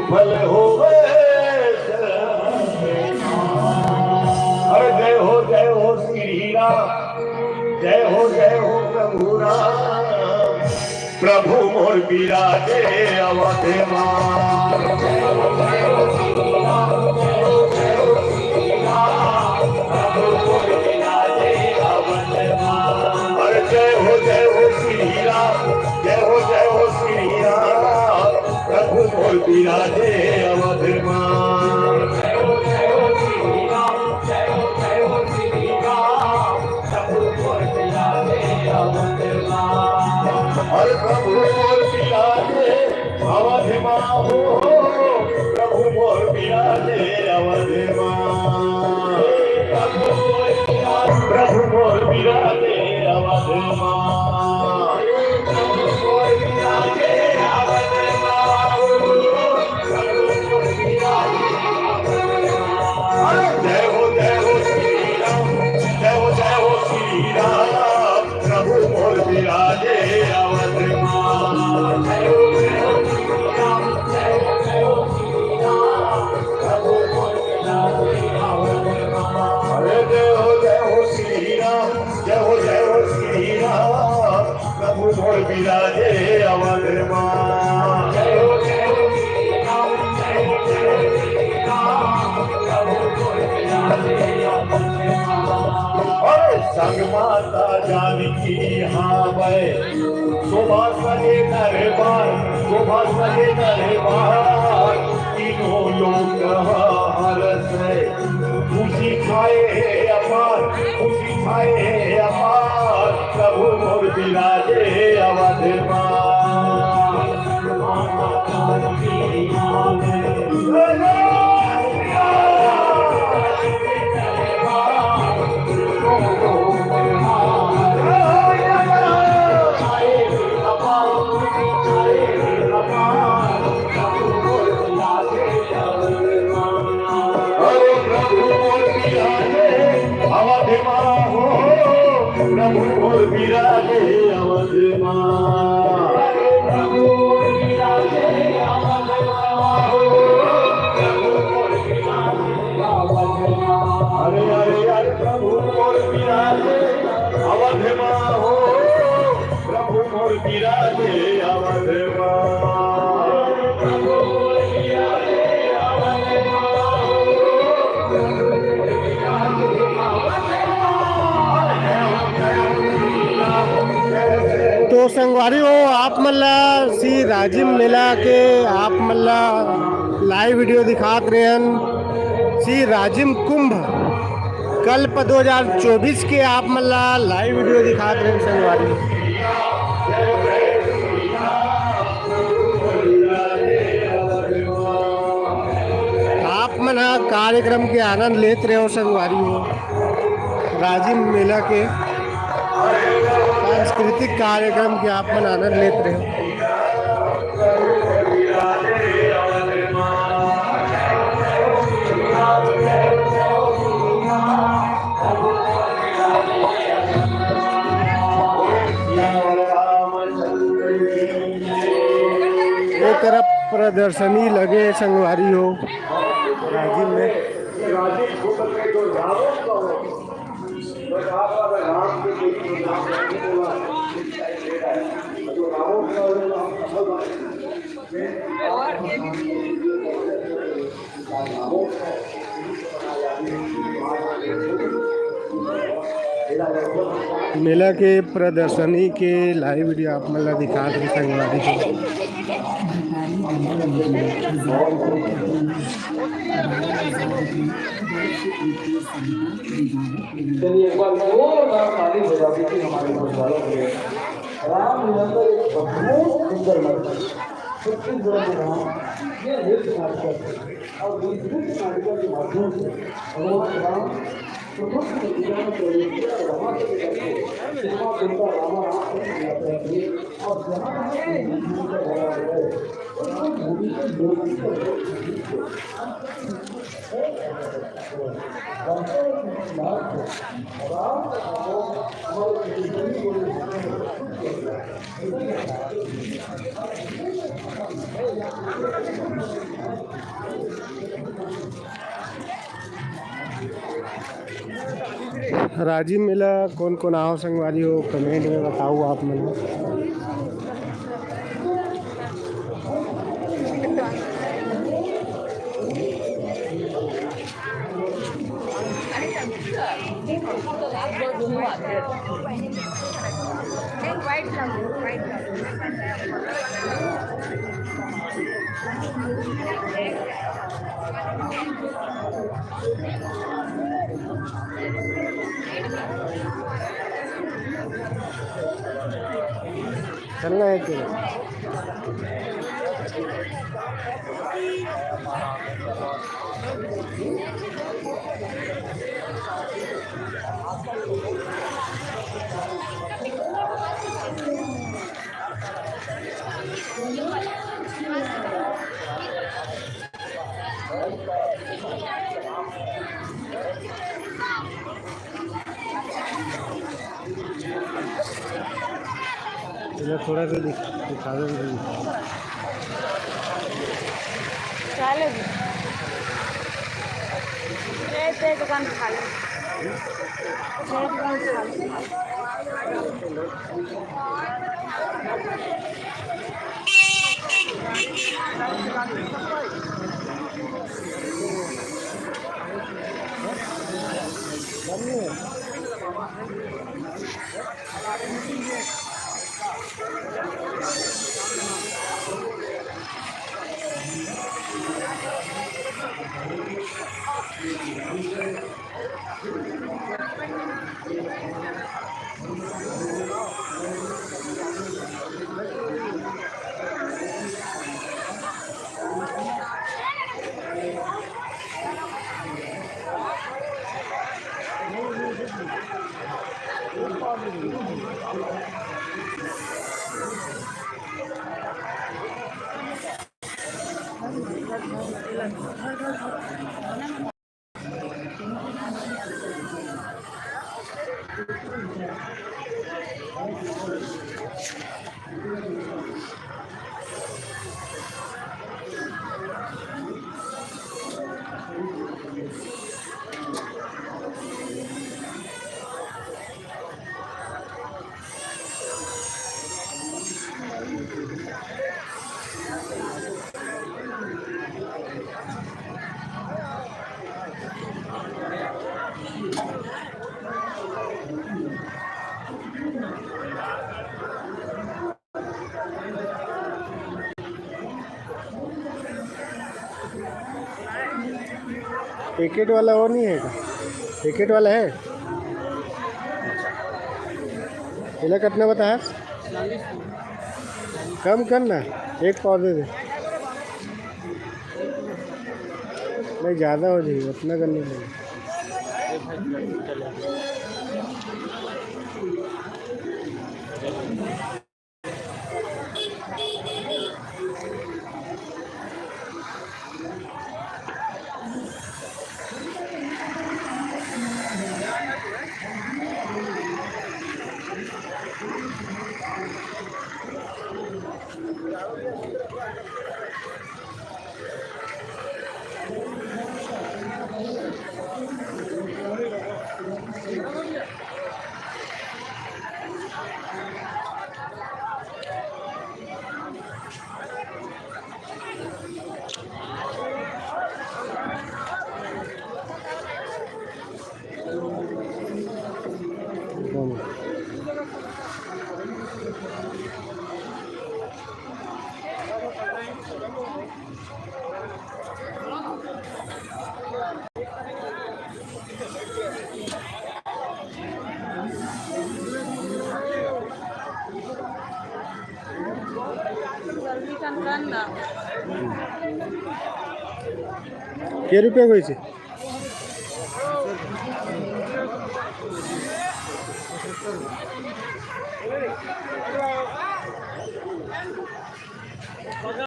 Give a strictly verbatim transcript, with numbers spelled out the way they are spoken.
फल होवे। अरे जय हो, जय हो श्री राम, जय हो, जय हो प्रभु राम, प्रभु मोर विराजे अवध मा। अरे जय हो, जय हो श्री राम, जय हो, जय हो श्री राम, प्रभु मोर विराजे अवध मा। अरे प्रभु मोर विराजे अवध मा हो, प्रभु मोर विराजे अवध मा। प्रभु मोर विराजे अवध मा। अरे जय हो, जय हो श्री राम, जय हो, जय हो श्री राम, प्रभु मोर विराजे अवध मा। अरे जय हो, जय हो श्री राम, जय हो, जय हो श्री राम, प्रभु मोर विराजे अवध मा। अरे संग माता जानकी हावै, शोभा सजे दरबार, शोभा सजे दरबार, तीनों लोक हरसै। खुशी छाए हे अपार, खुशी छाए हे अपार, प्रभु मोर विराजे अवध मा। अरे प्रभु मोर विराजे अवध मा हो, प्रभु मोर विराजे अवध मा। अरे, अरे, अरे, प्रभु मोर विराजे अवध मा हो, प्रभु मोर विराजे अवध मा। तो संगवारी हो, आप मन ला श्री राजिम मेला के आप मन ला live video दिखात रहेन। श्री राजिम कुंभ कल्प दो हज़ार चौबीस के आप मन ला live video दिखात रहेन संगवारी। आप मन ह कार्यक्रम के आनंद लेत रहे हो संगवारी हो। राजिम मेला के सांस्कृतिक कार्यक्रम के आप मन आनंद लेत रहे हो। एक तरफ प्रदर्शनी लगे संगवारी हो राजिम में। मेला के प्रदर्शनी के live video आप मन ला दिखात हे संगवारी हो। चलिए, एक बार जोरदार ताली बजा दीजिए हमारे पुरस्कारों के लिए। रामलीला का एक अद्भुत सुंदर मंच, छत्तीसगढ़ में राम, ये नृत्य नाटिका है। और इस नृत्य नाटिका के माध्यम से भगवान राम राजिम मेला कोन कोन आव संगवारी हो, comment में बताओ आप मन। चलना है कि नहीं? इधर थोड़ा सा दिख-, दिखा दो, दिखा दो। चालेल। ये ते दुकान खा ले। ये दुकान खा ले। पैकेट वाला और नहीं है का? पैकेट वाला है। इला कितना बताया? कम करना, एक पाव दे दे। नहीं, ज़्यादा हो जाएगी, उतना करने लगे। के रुपया होइसे?